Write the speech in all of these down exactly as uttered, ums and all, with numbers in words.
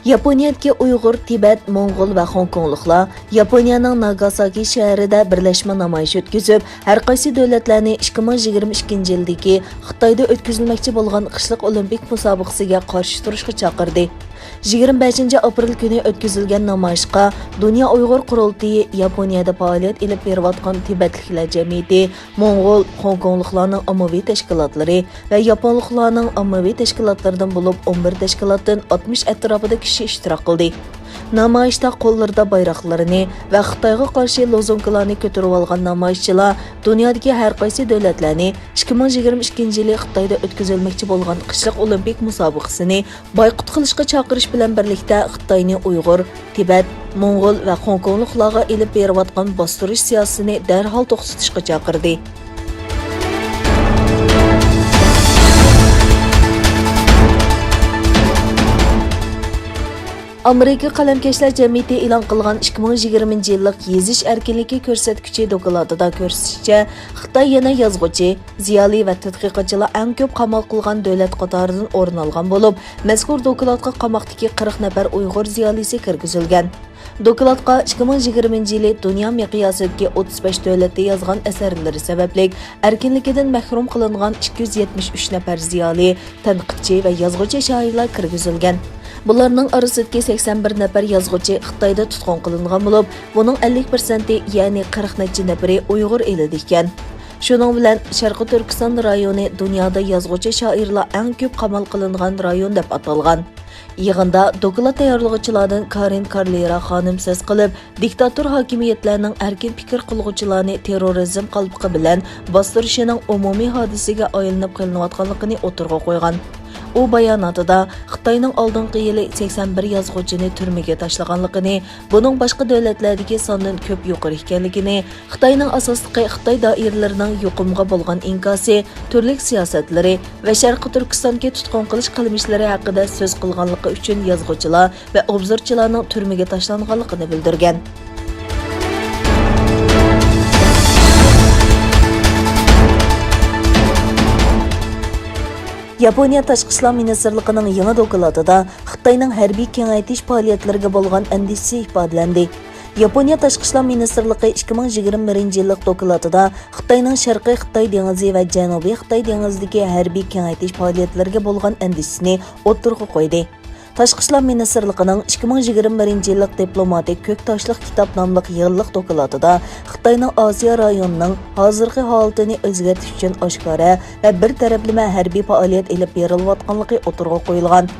ياپونىيەدىكى ئۇيغۇر، تىبەت، موڭغۇل ۋە خوڭكوڭلۇقلار ياپونىيەنىڭ ناگاساكى شەھىرىدە بىرلەشمە نامايىش ئۆتكۈزۈپ، ھەرقايسى دۆلەتلەرنى ئىككى مىڭ يىگىرمە ئىككىنچى يىلدىكى خىتايدا ئۆتكۈزۈلمەكچى بولغان قىشلىق ئولىمپىك مۇسابىقىسىگە قارشى تۇرۇشقا چاقىردى. يىگىرمە بەشىنچى ئاپرېل كۈنى ئۆتكۈزۈلگەن نامايىشقا دۇنيا ئۇيغۇر قۇرۇلتىيى، ياپونىيەدە پائالىيەت ئېلىپ بېرىۋاتقان تىبەتلىكلەر جەمئىيىتى، موڭغۇل، خوڭكوڭلۇقلارنىڭ ئاممىۋى تەشكىلاتلىرى ۋە ياپونلۇقلارنىڭ ئاممىۋى تەشكىلاتلىرىدىن بولۇپ ئون بىر تەشكىلاتتىن ئاتمىش ئەتراپىدا كىشى ئىشتىراك قىلدى. نامايىشتا قوللىرىدا بايراقلىرىنى ۋە خىتايغا قارشى لوزۇنكىلارنى كۆتۈرۈۋالغان نامايىشچىلار دۇنيادىكى ھەرقايسى دۆلەتلەرنى ئىككى مىڭ يىگىرمە ئىككىنچى يىلى خىتايدا ئۆتكۈزۈلمەكچى بولغان قىشلىق ئولىمپىك مۇسابىقىسىنى بايقۇت قىلىشقا چاقىرىش بىلەن بىرلىكتە، خىتاينى ئۇيغۇر، تىبەت، موڭغۇل ۋە خوڭكوڭلۇقلارغا ئېلىپ بېرىۋاتقان باستۇرۇش سىياسىتىنى دەرھال توختىتىشقا چاقىردى. ئامېرىكا قەلەمكەشلەر جەمئىيىتى ئېلان قىلغان ئىككى مىڭ يىگىرمىنچى يىللىق يېزىش ئەركىنلىكى كۆرسەتكۈچى دوكلاتىدا كۆرسىتىشىچە، خىتاي يەنە يازغۇچى، زىيالىي ۋە تەتقىقاتچىلار ئەڭ كۆپ قامال قىلغان دۆلەت قاتارىدىن ئورۇن ئالغان بولۇپ، مەزكۇر دوكلاتقا قاماقتىكى قىرىق نەپەر ئۇيغۇر زىيالىيسى كىرگۈزۈلگەن. دوكلاتقا ئىككى مىڭ يىگىرمىنچى يىلى دۇنيا مىقياسىدىكى ئوتتۇز بەش دۆلەتتە يازغان ئەسەرلىرى سەۋەبلىك ئەركىنلىكىدىن مەھرۇم قىلىنغان ئىككى يۈز يەتمىش ئۈچ نەپەر زىيالىي، تەنقىدچى ۋە يازغۇچى شائىرلار كىرگۈزۈلگەن. بۇلارنىڭ ئارىسىدىكى سەكسەن بىر نەپەر يازغۇچى خىتايدا تۇتقۇن قىلىنغان بولۇپ، بۇنىڭ ئەللىك پىرسەنتى، يەنى قىرىق نەچچە نەپىرى ئۇيغۇر ئېلىدا ئىكەن. شۇنىڭ بىلەن شەرقىي تۈركىستان رايونى دۇنيادا يازغۇچى شائىرلار ئەڭ كۆپ قامال قىلىنغان رايون دەپ ئاتالغان. يىغىندا دوكلات تەييارلىغۇچىلاردىن كارىن كارلېرا خانىم سۆز قىلىپ، دىكتاتور ھاكىمىيەتلەرنىڭ ئەركىن پىكىر قىلغۇچىلارنى تېررورىزم قالپىقى بىلەن باستۇرۇشىنىڭ ئومۇمىي ھادىسىگە ئايلىنىپ قېلىنىۋاتقانلىقىنى ئوتتۇرىغا قويغان. ئۇ باياناتىدا خىتاينىڭ ئالدىنقى يىلى سەكسەن بىر يازغۇچىنى تۈرمىگە تاشلىغانلىقىنى، بۇنىڭ باشقا دۆلەتلەردىكى ساندىن كۆپ يۇقىرى ئىكەنلىكىنى، خىتاينىڭ ئاساسلىقى خىتاي دائىرىلىرىنىڭ يۇقۇمغا بولغان ئىنكاسى، تۈرلۈك سىياسەتلىرى ۋە شەرقىي تۈركىستاندىكى تۇتقۇن قىلىش قىلمىشلىرى ھەققىدە سۆز قىلغانلىقى ئۈچۈن يازغۇچىلار ۋە ئوبزورچىلارنىڭ تۈرمىگە تاشلانغانلىقىنى بىلدۈرگەن. ياپونىيە تاشقى ئىشلار مىنىستىرلىقىنىڭ يېڭى دوكلاتىدا خىتاينىڭ ھەربىي كېڭەيتىش پائالىيەتلىرىگە بولغان ئەندىشىسى ئىپادىلەندى. ياپونىيە تاشقى ئىشلار مىنىستىرلىقى ئىككى مىڭ يىگىرمە بىرىنچى يىللىق دوكلاتىدا خىتاينىڭ شەرقىي خىتاي دېڭىزى ۋە جەنۇبىي خىتاي دېڭىزىدىكى ھەربىي كېڭەيتىش پائالىيەتلىرىگە بولغان ئەندىشىسىنى ئوتتۇرىغا قويدى. تاشقى ئىشلار مىنىستىرلىقىنىڭ ئىككى مىڭ يىگىرمە بىرىنچى يىللىق دىپلوماتىك كۆك تاشلىق كىتاب ناملىق يىللىق دوكلاتىدا خىتاينىڭ ئاسىيا رايونىنىڭ ھازىرقى ھالىتىنى ئۆزگەرتىش ئۈچۈن ئاشكارا ۋە بىر تەرەپلىمە ھەربىي پائالىيەت ئېلىپ بېرىلىۋاتقانلىقى ئوتتۇرىغا قويۇلغان.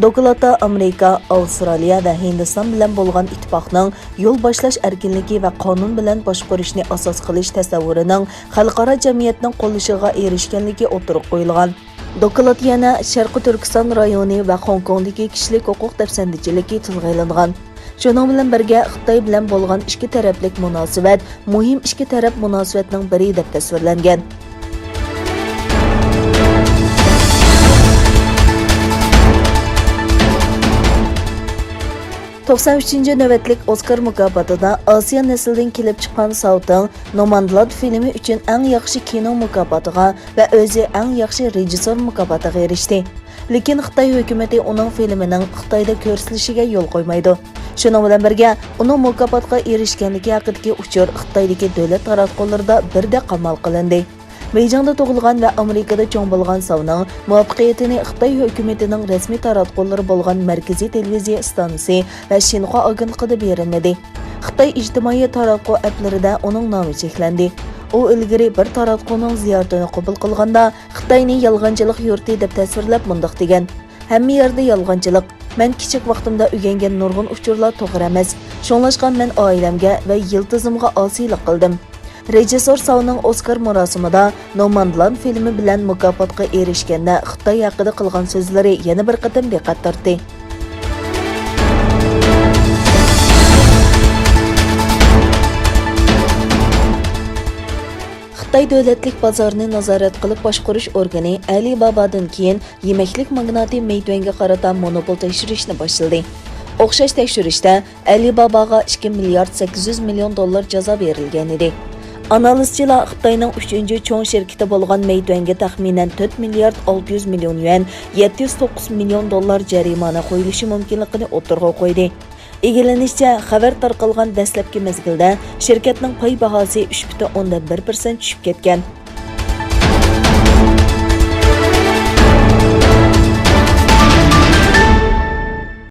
دوكلاتتا ئامېرىكا، ئاۋسترالىيە ۋە ھىندىستان بىلەن بولغان ئىتتىپاقنىڭ يول باشلاش ئەركىنلىكى ۋە قانۇن بىلەن باشقۇرۇشنى ئاساس قىلىش تەسەۋۋۇرىنىڭ خەلقئارا جەمئىيەتنىڭ قوللىشىغا ئېرىشكەنلىكى ئوتتۇرىغا قويۇلغان. دوكلات يەنە شەرقىي تۈركىستان رايونى ۋە خوڭكوڭدىكى كىشىلىك ھوقۇق دەپسەندىچىلىكى تىلغا ئېلىنغان. شۇنىڭ بىلەن بىرگە، خىتاي بىلەن بولغان ئىككى تەرەپلىك مۇناسىۋەت مۇھىم ئىككى تەرەپ مۇناسىۋەتنىڭ بىرى دەپ تەسۋىرلەنگەن. توقسان ئۈچىنچى نۆۋەتلىك ئوسكار مۇكاپاتىدا ئاسىيا نەسلىدىن كېلىپ چىققان ساۋتىڭ نومادلاند فىلىمى ئۈچۈن ئەڭ ياخشى كىنو مۇكاپاتىغا ۋە ئۆزى ئەڭ ياخشى رېژىسسور مۇكاپاتىغا ئېرىشتى. لېكىن خىتاي ھۆكۈمىتى ئۇنىڭ فىلىمىنىڭ خىتايدا كۆرسىتىلىشىگە يول قويمايدۇ. شۇنىڭ بىلەن بىرگە، ئۇنىڭ مۇكاپاتقا ئېرىشكەنلىكى ھەققىدىكى ئۇچۇر خىتايدىكى دۆلەت تاراتقۇلىرىدا بىردەك قامال قىلىندى. بېيجىڭدا تۇغۇلغان ۋە ئامېرىكىدا چوڭ بولغان ساۋنىڭ مۇۋەپپەقىيىتىنى خىتاي ھۆكۈمىتىنىڭ رەسمىي تاراتقۇلىرى بولغان مەركىزىي تېلېۋىزىيە ئىستانسىسى ۋە شىنخۇا ئاگېنتلىقىدا بېرىلمىدى. خىتاي ئىجتىمائىي تاراتقۇ ئەپلىرىدە ئۇنىڭ نامى چەكلەندى. ئۇ ئىلگىرى بىر تاراتقۇنىڭ زىيارىتىنى قوبۇل قىلغاندا، خىتاينى يالغانچىلىق يۇرتى دەپ تەسۋىرلەپ مۇنداق دېگەن: «ھەممە يەردە يالغانچىلىق. مەن كىچىك ۋاقتىمدا ئۆگەنگەن نۇرغۇن ئۇچۇرلار توغرا ئەمەس. شۇڭلاشقا مەن ئائىلەمگە ۋە يىلتىزىمغا ئاسىيلىق قىلدىم.» رېژىسسور ساۋنىڭ ئوسكار مۇراسىمىدا نومادلاند فىلىمى بىلەن مۇكاپاتقا ئېرىشكەندە خىتاي ھەققىدە قىلغان سۆزلىرى يەنە بىر قېتىم دىققەت تارتتى. خىتاي دۆلەتلىك بازارنى نازارەت قىلىپ باشقۇرۇش ئورگىنى ئەلىبابادىن كېيىن يېمەكلىك ماگناتى مېيتۈەنگە قارىتا مونوپول تەكشۈرۈشنى باشلىدى. ئوخشاش تەكشۈرۈشتە ئەلىباباغا ئىككى مىليارد سەككىز يۈز مىليون دوللار جازا بېرىلگەن ئىدى. ئانالىزچىلار خىتاينىڭ ئۈچىنچى چوڭ شىركىتى بولغان مېيتۈەنگە تەخمىنەن تۆت مىليارد ئالتە يۈز مىليون يۈەن، يەتتە يۈز توققۇز مىليون دوللار جەرىمانە قويۇلۇشى مۇمكىنلىقىنى ئوتتۇرىغا قويدى. ئىگىلىنىشىچە، خەۋەر تارقالغان دەسلەپكى مەزگىلدە شىركەتنىڭ پاي باھاسى ئۈچ پۈتۈن ئوندىن بىر پىرسەنت چۈشۈپ كەتكەن.